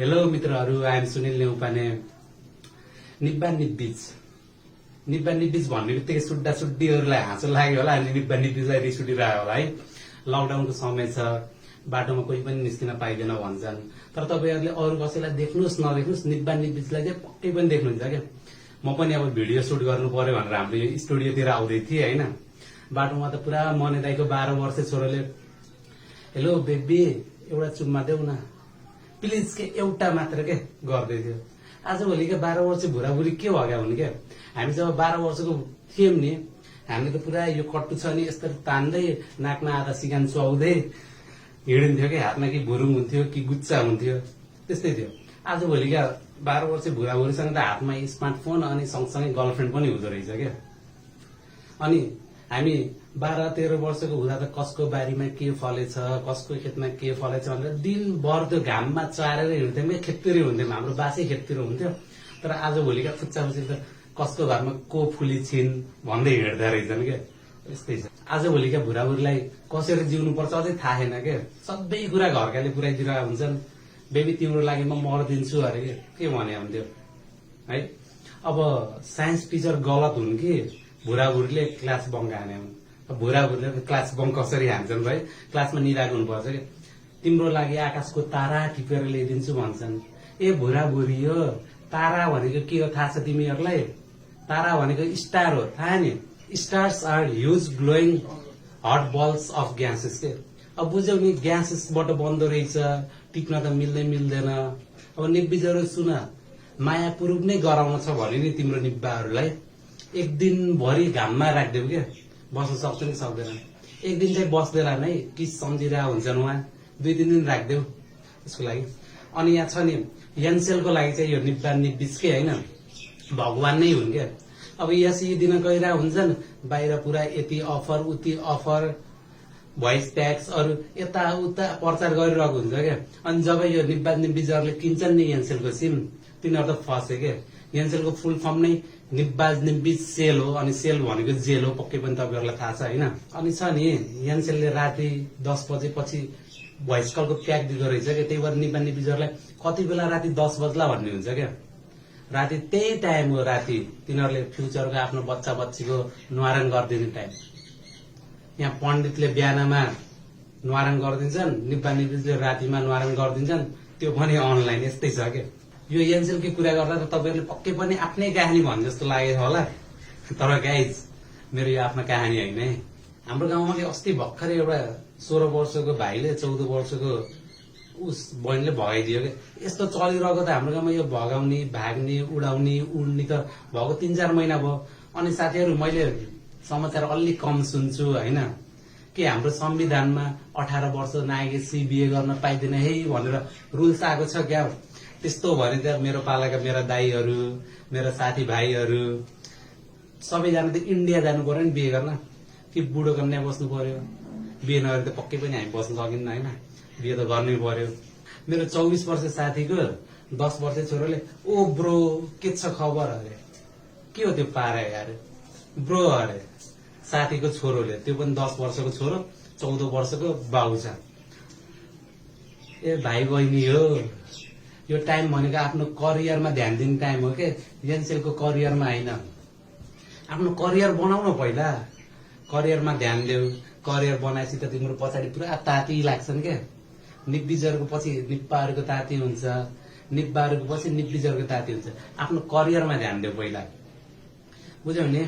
Hello मित्रहरू, I am Sunil Neupane. निब्बा निब्बिज भन्ने बित्तिकै सुड्डा सुड्डीहरूलाई हाँसो लाग्यो होला अनि निब्बा निब्बिजलाई रिस उठिरह्यो होला है। लकडाउनको समय छ, बाटोमा कोही पनि निस्किन पाइँदैन भन्छन्, तर तपाईँहरूले अरू कसैलाई देख्नुहोस् नदेख्नुहोस् निब्बा निब्बिजलाई चाहिँ पक्कै पनि देख्नुहुन्छ क्या। म पनि अब भिडियो सुट गर्नु पर्यो भनेर हाम्रो यो स्टुडियोतिर आउँदै थिएँ होइन। बाटोमा त पुरा मने दाइको 12 वर्षे छोरोले हेलो बेबी एउटा चुम्मा देऊ न प्लिज के एउटा मात्र के गर्दै थियो। आजभोलिका 12 वर्ष बुढाबुढी के भएका हुन् क्या। हामी जब 12 वर्षको थियौँ नि, हामीले त पुरा यो कट्टु छ नि यस्तरी तान्दै नाकमा आधा सिगान चुहाउँदै हिँडिन्थ्यो कि, हातमा कि भुरुङ हुन्थ्यो कि गुच्चा हुन्थ्यो, त्यस्तै थियो। आजभोलिका 12 वर्ष बुढाबुढीसँग त हातमा स्मार्टफोन अनि सँगसँगै गर्लफ्रेन्ड पनि हुँदो रहेछ क्या। अनि हामी 12-13 वर्षको हुँदा त कसको बारीमा के फलेछ, कसको खेतमा के फलेछ भनेर दिनभर त्यो घाममा चारेर हिँड्थ्यौँ क्या। खेततिर हुन्थ्यौँ, हाम्रो बासै खेततिर हुन्थ्यो। तर आजभोलिका फुच्चाफुच्ची त कसको घरमा को फुली छिन् भन्दै हिँड्दा रहेछन् क्या। यस्तै छ आजभोलिका बुढाबुढीलाई कसरी जिउनुपर्छ अझै थाहा छैन क्या। सबै कुरा घरकाले पुऱ्याइदिरहेका हुन्छन्। बेबी तिम्रो लागि म मर्दिन्छु अरे के भने हुन्थ्यो है। अब साइन्स टिचर गलत हुन् कि बुढाबुढीले क्लास बङ्क हाने हुन्। बुढाबुढीले क्लास बङ्क कसरी हान्छन् भाइ, क्लासमा निराको हुनुपर्छ क्या। तिम्रो लागि आकाशको तारा टिपेर ल्याइदिन्छु भन्छन्। ए बुढाबुढी हो, तारा भनेको के हो थाहा छ तिमीहरूलाई? तारा भनेको स्टार हो, थाहा नि? Stars are huge glowing hot balls of gases के। अब बुझ्यौ नि, ग्यासेसबाट बन्दो रहेछ, टिप्न त मिल्दैन। अब निब्बिजहरू सुन, माया पुरुष नै गराउन छ भने नि तिम्रो निब्बाहरूलाई एक दिनभरि घाममा राखिदेऊ क्या, बस्न सक्छ नि सक्दैन। एक दिन चाहिँ बस्दैन है, कि सम्झिरहेको हुन्छन् उहाँ, 2-3 दिन राखिदेऊ त्यसको लागि। अनि यहाँ छ नि एनसेलको लागि चाहिँ यो निब्बा निब्बिजकै होइन, भगवान नै हुन् क्या। अब यी दिन गइरहेको हुन्छन् बाहिर, पुरा यति अफर उति अफर, भोइस ट्याक्स अरू यताउता प्रचार गरिरहेको हुन्छ क्या। अनि जब यो निब्बा निब्बिजहरूले किन्छन् नि एनसेलको सिम, तिनीहरू त फसे क्या। एनसेलको फुल फर्म नै निब्बाज निब्बिज सेल हो, अनि सेल भनेको जेल हो, पक्कै पनि तपाईँहरूलाई थाहा छ होइन। अनि छ नि एनसेलले राति 10 बजेपछि भोइस कलको प्याक दिँदो रहेछ क्या। त्यही भएर निब्बा निब्बिजहरूलाई कति बेला राति 10 बज्ला भन्ने हुन्छ क्या। राति त्यही टाइम हो, राति तिनीहरूले फ्युचरको आफ्नो बच्चा बच्चीको न्वारान गरिदिने टाइम। यहाँ पण्डितले बिहानमा न्वारान गरिदिन्छन्, निब्बा निब्बिजले रातिमा न्वारान गरिदिन्छन्, त्यो पनि अनलाइन। यस्तै छ क्या। यो एनसेलको कुरा गर्दा त तपाईँहरूले पक्कै पनि आफ्नै कहानी भने जस्तो लागेको होला। तर गाइज मेरो यो आफ्नो कहानी होइन है। हाम्रो गाउँमा कि अस्ति भर्खरै एउटा 16 वर्षको भाइले 14 वर्षको उस बहिनीले भगाइदियो क्या। यस्तो चलिरहेको त हाम्रो गाउँमा यो भगाउने भाग्ने उडाउने उड्ने त भएको 3-4 महिना भयो। अनि साथीहरू मैले समाचार अलि कम सुन्छु होइन, कि हाम्रो संविधानमा 18 वर्ष नआएपछि बिहे गर्न पाइँदैन है भनेर रुल्स आएको छ क्या। त्यस्तो भने त मेरो पालाका मेरा दाईहरू, मेरा साथीभाइहरू सबैजना त इन्डिया जानु पर्यो नि बिहे गर्न, कि बुढो कन्या बस्नु पर्यो। बिहे नगरे त पक्कै पनि हामी बस्न सकिन्न होइन, बिहे त गर्नै पर्यो। मेरो 24 वर्ष साथीको 10 वर्षे छोरोले ओ ब्रो के छ खबर अरे, के हो त्यो पारा अरे ब्रो अरे। साथीको छोरोले, त्यो पनि 10 वर्षको छोरो, 14 वर्षको बाउ छ। ए भाइ बहिनी हो, यो टाइम भनेको आफ्नो करियरमा ध्यान दिने टाइम हो के, एनसेलको करियरमा होइन। आफ्नो करियर बनाउन पहिला, करियरमा ध्यान देऊ। करियर बनाएपछि त तिम्रो पछाडि पुरा ताती लाग्छन् क्या। निब्बिजहरूको पछि निब्बाहरूको ताती हुन्छ, निब्बाहरूको पछि निब्बिजहरूको ताती हुन्छ। आफ्नो करियरमा ध्यान देऊ पहिला, बुझ्यौ नि।